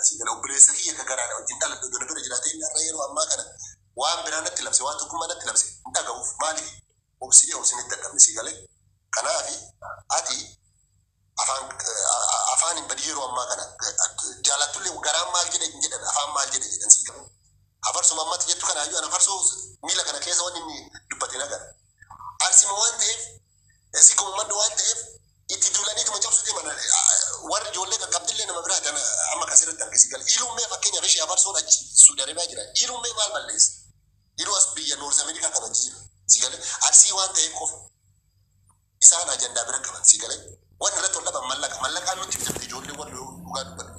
Asii gala obboleessa kiyya ka garaadha wajjin dhaladhu dura bira jiraatee inni har'a yeroo ammaa kana waan biraa natti labse, waan tokkummaa natti labse hin dhaga'uuf. Maaliif? Obsinee obsinee dadhabne, si galee. Kanaafi ati afaan afaan hin badi. Yeroo ammaa kana jaalattullee garaan maal jedhe hin jedhan, afaan maal jedhe jedhan, si galee. Afarsuma ammatti jettu kana iyyuu, ana afarsoo miila kana keessa wanni inni dubbate nagara. Arsima waan ta'eef, si uummanni waan ta'eef, itti duulaniituma cabsu deeman. Warri ijoollee qaqqabdillee nama biraati. Ana amma kasirratti argisi gale. Ilummee fakkeenyaaf ishee afarsoon achi Suudi Arabiyaa jira. Ilummee maal balleessa? Iluu as biyya North America kana jira. Si gale, Arsii waan ta'eef qofa. Isaan ajandaa bira qaban, si gale. Wanni irratti ol dhaban mallaqa. Mallaqaan nutti bitamte ijoollee, warri dhugaa dubbatu.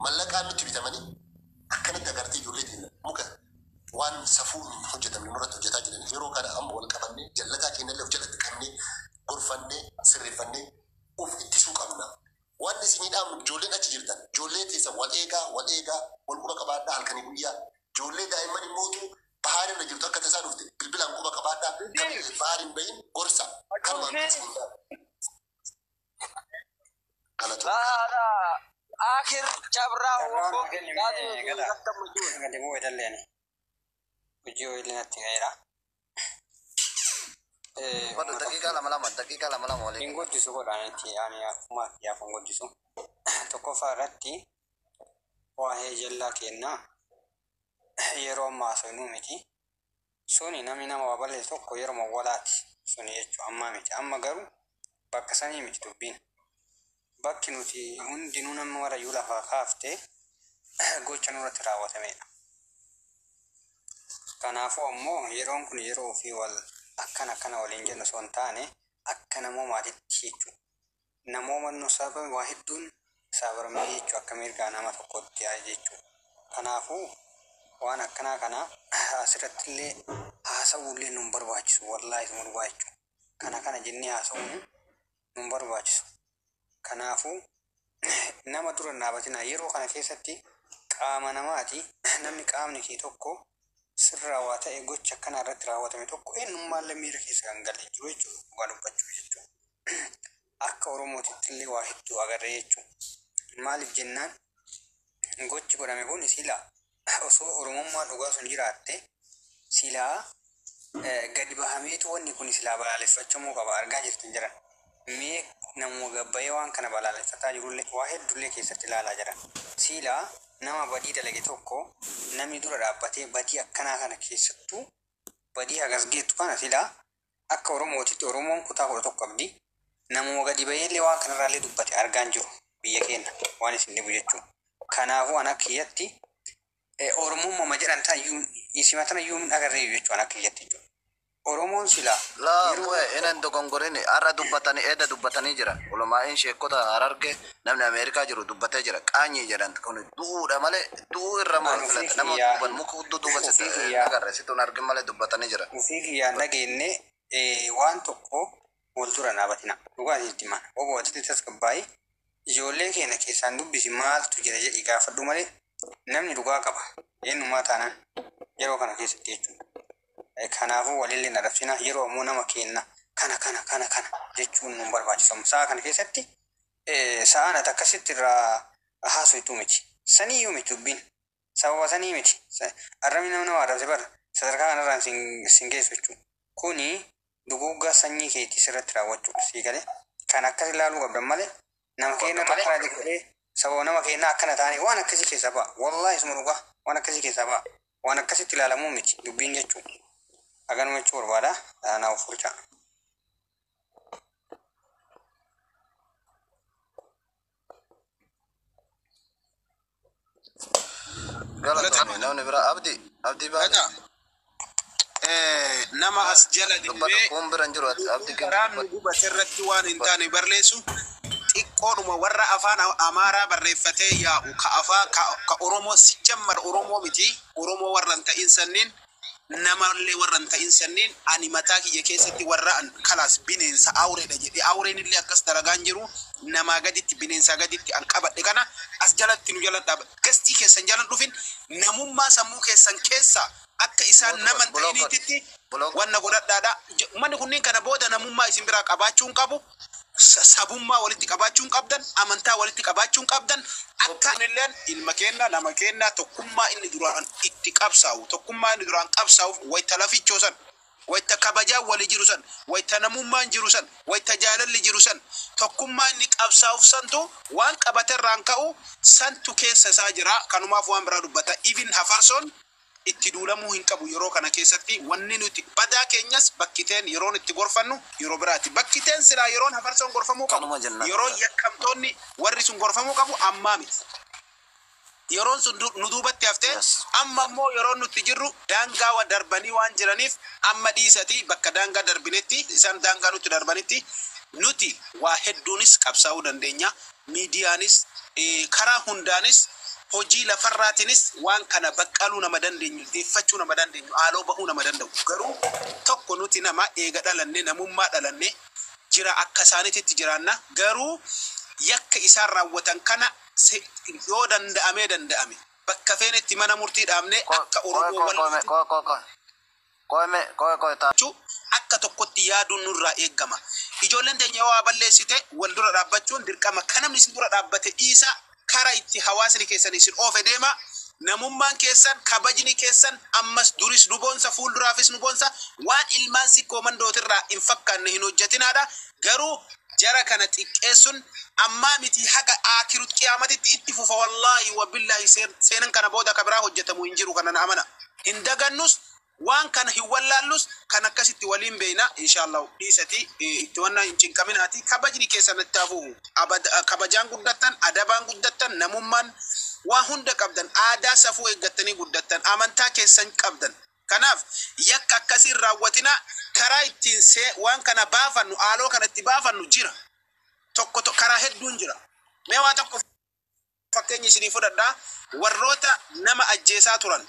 Mallaqaan nutti bitamanii akkanatti agartee ijoollee keenya muka waan safuu hin hojjetamne nurratti hojjetaa jiran. Yeroo kana amma wal qabannee, jallataa keenyallee of jalatti qabnee, gorfannee, sirreeffannee of ittisuu qabna. Wanni isinii dhaamnu, ijoolleen achi jirtan, ijoollee teessan wal eegaa, wal eegaa, wal quba qabaadhaa halkanii guyyaa. Ijoollee daa'imman immootu bahaar irra jirtu akka tasaa dhufte bilbilaan quba qabaadhaa, kan bahaar hin bahin gorsa. Kanumaan isinii dhaamu. Galatoomna. هذا آخر شبرا. Carraa وفوق naa kenni لازم mee gada يكون gadi bu'ee dalleeni hojii ho'iillee natti ga'eera. Badhu daqiiqaa lama lama, daqiiqaa lama lama walii Hin kenna. guddisu godhaanitti ani akkuma kiyyaaf hin guddisu. Tokkoffaa irratti waa'ee jallaa kennaa yeroo ammaa haasofnuu miti. Suni namni nama waa balleessu tokko yeroo walaati suni jechuu ammaa miti. Amma garuu bakka sanii miti dubbiin. Bakki nuti hundinuu nama marayyuu lafaa kaaftee gocha nurratti raawwatamedha. Kanaafuu ammoo yeroon kun yeroo ofii wal akkana akkana waliin jennu osoo hin taane, akka namoomaatitti jechuudha. Namooma nu sababa waa hedduun sabaramee jechuudha, akka mirgaa nama tokkotti yaa'e jechuudha. Kanaafuu waan akkanaa kana asirratti illee haasa'uullee nun barbaachisu, wallaahi sun dhugaa jechuudha. Kana kana jennee haasa'uun nun barbaachisu. Kanaafuu nama dura hin dhaabatinaa. Yeroo kana keessatti qaama namaati, namni qaamni kee tokko sirraa waa ta'e, gocha akkana irratti raawwatame tokko, eenyummaallee miira keessa kan galee jiru jechuudha, dhugaa dubbachuu jechuudha. Akka Oromootitti illee waa hedduu agarree jechuudha. Maaliif jennaan, gochi godhame kun silaa osoo Oromummaa dhugaa sun jiraatte silaa gadi bahameetu wanni kun silaa balaaleffachamuu qaba, argaa jirtan jiran. Mee namuma gabbayee waan kana balaaleffataa jirullee waa hedduullee keessatti ilaalaa jiran. Silaa nama badii dalage tokko namni dura dhaabbatee badii akkanaa kana, keessattuu badii hagas geettu kana, silaa akka Oromootitti Oromoon kutaa 11 qabdi. Namuma gadi baheellee waan kanarraallee dubbate argaan jiru biyya keenya waan isin dhibu jechuudha. Kanaafuu an akka kiyyatti Oromummaa jedhan tan iyyuu isimatan iyyuu hin agarree jechuudha, an akka kiyyatti jechuudha. Oromoon silaa Laa yeroo bu'e inan dogongorin, har'a dubbatanii, edda dubbatanii jira. Ulamaa'in sheekota Hararge namni Ameerikaa jiru dubbatee jira. Qaanyii jedhan kun du'uudha malee du'uu irra An ofii filata. Nama kiyyaa duuban muka hudduu duuba ofii kiyyaa agarre situn argin malee dubbatanii jira. Ofii kiyyaan dhageenye, waan tokko wal dura dhaabatina. Dhugaa itti mana. Obbo ati tasgabbaa'ee ijoollee keenya keessaan dubbisi, maaltu jira jedhi gaafadhu malee, namni dhugaa qaba. Eenyummaa taanaan yeroo kana keessatti jechuudha. Kanaafuu walillee na rabsina, yeroo ammoo nama kenna kana kana kana kana jechuun nu barbaachisamu. Sa'a kana keessatti sa'aan ati akkasitti irraa haasoftu miti. Saniyyuu miti dubbiin. Sababa sanii miti. Arrabni nama nama arrabse bara sadarkaa kanarraan sin geessu jechuudha. Kuni duguuggaa sanyii keetii sirratti raawwachuudha. Sii galee kan akkas ilaaluu qabdan malee, nama keenya tokko godhee sababa nama keenyaa akkana taane waan akkasii keessaa ba'a. Wallaahi isuma dhugaa waan akkasii keessaa ba'a. Waan akkasitti ilaalamuu miti dubbiin jechuudha. Haganuma jechuu barbaada. Naaf furcaa. Galatoomii, namni biraa Abdii, Abdii baale. Dhagaa. Nama as jala Dubbadhu, deemee kun bira hin jiru, Abdii kennu karaan nu dubbadhu. gubate irratti waan hin taane barreessu xiqqoodhuma, warra afaan Amaaraa barreeffatee yaa'u, ka afaan ka Oromoo si jammar Oromoo miti, Oromoo warra hin ta'in sanniin, namallee warra hin ta'in sanniin, ani mataa kiyya keessatti warra an kalaas bineensa awreedha jedhe, awreen illee akkas dalagaan jiru, namaa gaditti, bineensaa gaditti an qabadhe kana as jalatti nu jala dhaaba gastii keessan jalan dhufin, namummaa sammuu keessan keessa akka isaan nama hin Block godhi. ta'iniititti Block. wanna godhadhaadha. Uummanni kunniin kana booda namummaa isin biraa qabaachuu hin qabu. Sabummaa walitti qabaachuun qabdan, amantaa walitti qabaachuun qabdan, akka illeen ilma keenna, nama keenna, tokkummaa inni duraan itti qabsaa'u, tokkummaa inni duraan qabsaa'uuf wayita lafichoo san, wayita kabajaan walii jiru san, wayita namummaan jiru san, wayita jaalalli jiru san, tokkummaa inni qabsaa'uuf santu waan qabaterraan ka'u santu keessa isaa jira. Kanumaaf waan biraa dubbata. Even hafarsoon itti duulamuu hin qabu yeroo kana keessatti. Wanni nuti badaa keenyas bakkiteen yeroon itti gorfannu yeroo biraati. Bakkiteen silaa yeroon hafarsoon gorfamuu qabu. Kanuma jenna. Yeroo yakkamtoonni warri sun gorfamuu qabu ammaa miti. Yeroon sun nu duubatti haftee amma immoo yeroon nuti jirru daangaa wa darbanii waan jiraniif amma dhiisati bakka daangaa darbinetti isaan daangaa nutti darbanitti nuti waa hedduunis qabsaa'uu dandeenya. Miidiyaanis, karaa hundaanis, hojii lafarraatinis waan kana baqqaluu nama dandeenyu, deeffachuu nama dandeenyu, haaloo bahuu nama danda'u. Garuu tokko nuti nama eega dhalanne, namummaa dhalanne jira, akka isaaniititti jiraanna. Garuu yakka isaan raawwatan kana yoo danda'amee danda'ame bakka feenetti mana murtii dhaabnee akka Oromoo wal Koe. Akka tokkotti yaaduun nurraa eeggama. Ijoolleen teenya yoo waa balleessite wal dura dhaabbachuun dirqama. Kan namni isin dura dhaabbate dhiisa, karaa itti hawaasni keessan isin oofe deema. Namummaan keessan, kabajni keessan ammas duris nu boonsa, fuulduraafis nu boonsa. Waan ilmaan sikkoo mandootirraa hin fakkaanne hin hojjetinaadha. Garuu jara kana xiqqeessuun ammaa miti, haga aakiruut qiyaamatitti itti fufa. Wallaahi wabillaahi, seenan kana booda ka biraa hojjetamu hin jiru, kana na amana. Hin dagannus, waan kana hin wallaallus, kan akkasitti waliin beeyna inshallah. Dhiisati itti wanna hin cinqaminaati, kabajni keessan itti hafuuf. Kabajaan guddattan, adabaan guddattan, namummaan waa hunda qabdan, aadaa safuu eeggattanii guddattan, amantaa keessan qabdan. Kanaaf yakka akkasiin raawwatina. Karaa ittiin see waan kana baafannu, haaloo kana itti baafannu jira, tokko karaa hedduun jira. Mee waa tokko fakkeenya isinii fudhadhaa. Warroota nama ajjeesaa turan,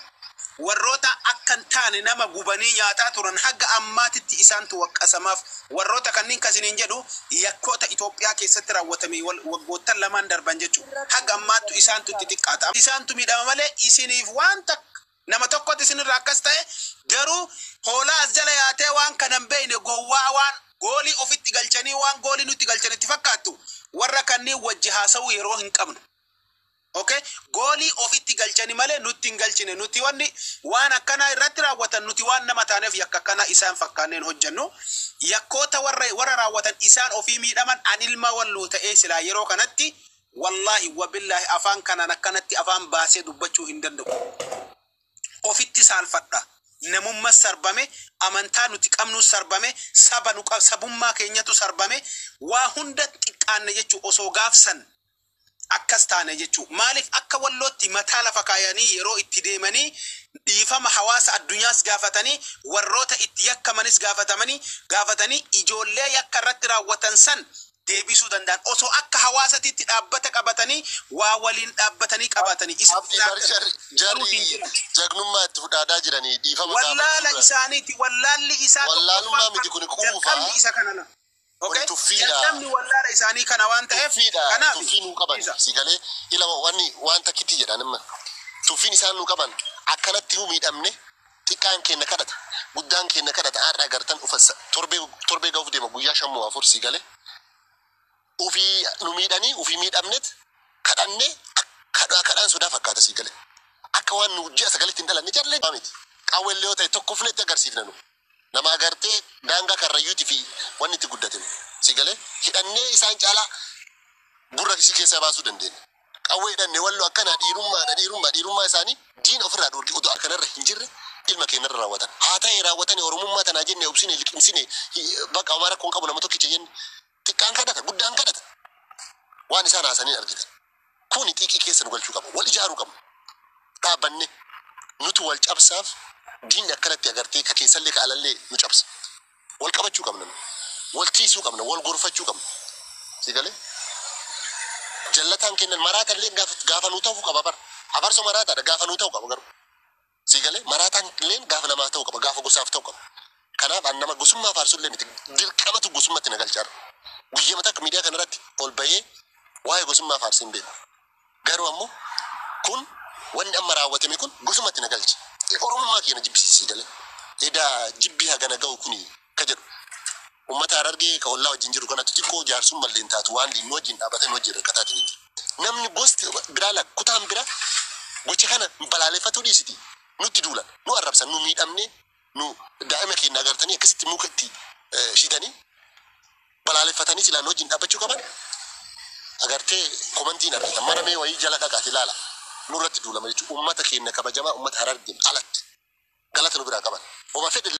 warroota akka hin taane nama gubanii nyaataa turan, haga ammaatitti isaantu waqqasamaaf. Warroota kanneen kasiniin jedhu yakkoota Itoophiyaa keessatti raawwatame waggoottan lamaan darban jechuudha. Haga ammaattu isaantu itti xiqqaata. Isaantu miidhama malee isiniif waan takka nama tokkotti isinirraa akkas ta'e. Garuu hoolaa as jala yaatee waan kana hin beekne, gowwaa, waan goolii ofitti galchanii, waan goolii nutti galchanitti fakkaattu, warra kanneen wajji haasa'uu yeroo hin qabnu. Okay? Goolii ofitti galchani malee nutti hin galchine. Nuti wanni waan akkanaa irratti raawwatan, nuti waan nama taaneef yakka akkanaa isaan fakkaanneen hojjennu. Yakkoota warra raawwatan isaan ofii miidhaman. An ilma walluu ta'ee silaa yeroo kanatti wallaahi wabillaahi afaan kanaan akkanatti afaan baasee dubbachuu hin danda'u. Ofitti saalfadha. Namummaa sarbame, amantaa nuti qabnu sarbame, saba nu sabummaa keenyatu sarbame, waa hunda xiqqaanne jechuu osoo gaafsan akkas taane jechuu. Maaliif akka wallootti mataa lafa kaayanii yeroo itti deemanii dhiifama hawaasa addunyaas gaafatanii, warroota itti yakkamanis gaafatamanii gaafatanii, ijoollee yakka irratti raawwatan san deebisuu danda'an, osoo akka hawaasatitti dhaabbata qabatanii, waa waliin dhaabbatanii qabatanii isa Abdii bari jarri jagnummaa itti fudhaadaa jiranii dhiifama wallaala gaafachuudha. Isaaniiti wallaalli isaa Wallaalummaa miti, kuni quufa. Jalqabni isa kana la. Kuni Okay? tuffiidha. Jalqabni wallaala isaanii kana waan ta'eef Tuffiidha. kanaaf Tuffii nuu qaban. isa. Si galee ila wanni waan takkitti jedhan amma. Tuffiin isaan nuu qaban akkanatti huu miidhamne, xiqqaan keenya kadhata. Guddaan keenya kadhata, har'a agartan ufa torbee torbee ga'uuf deema, guyyaa 5 moo 4, si galee. Ufii nu miidhanii, ufii miidhamnet kadhannee, kadhaa kadhaan sodaa fakkaata, si galee. Akka waan nu ji'a 9tti hin dhalanne jallee miti. Qawweellee yoo ta'e tokkofnetti agarsiifna nu. Nama agartee daangaa karrayyuutii fi wanni itti guddate. Si galee hidhannee isaan caalaa gurra isii keessaa baasuu dandeenya. Qawwee hidhannee walloo akkanaa dhiirummaadha, dhiirummaa dhiirummaa isaanii diina ofirraa dhoorgi odoo akkanarra hin jirre ilma keenyarra raawwatan. Haa ta'e raawwatanii, oromummaa tanaa jenne obsine liqimsine, bakka homaa rakkoon qabu, nama tokkicha jenne, xiqqaan kadhata, guddaan kadhata. Waan isaan haasanii argitan. Kuni xiiqii keessa nu galchuu qaba. Wal ijaaruu qabna. Dhaabbanne nutu wal cabsaaf diinni akkanatti agartee ka keessallee ka alallee nu cabsa. Wal qabachuu qabna nu. Wal tiisuu qabna. Wal gorfachuu qabna. Si galee? Jallataan kennan maraatallee gaafa nuu ta'uu qaba bara. Abarsoo maraataadha, gaafa nuu ta'uu qaba garuu. Si galee, maraataan illee gaafa namaaf ta'uu qaba, gaafa gosaaf ta'uu qaba. Kanaaf an nama gosummaa faarsullee miti, dirqamatu gosummaatti na galchaara. Guyyaa takka miidiyaa kanarratti ol bahee waa'ee gosummaa faarsee hin beeku. Garuu ammoo kun wanni amma raawwatame kun gosummaatti na galche. Oromummaa kiyya na jibbisiisii galee. Edaa jibbii hagana ga'u kuni ka jedhu. Uummata Harargee ka ollaa wajjin jiru kanatti xiqqoo jaarsummallee hin taatu waan nu wajjin dhaabbatee nu wajjin rakkataatiin hin jiru. Namni gosti biraa la kutaan biraa gocha kana balaaleffatuu dhiisiti. Nutti duulan, nu arrabsan, nu miidhamne, nu daa'ima keenya agartanii akkasitti muka itti shidanii balaaleffatanii silaa nu wajjin dhaabbachuu qaban. Agartee komantiin argatan mana mee wayii jala dhaqaati ilaala. Nurratti duulama jechuudha. Uummata keenya kabajamaa uummata Harargeen alatti galata nu biraa qaban. Homa fedhe.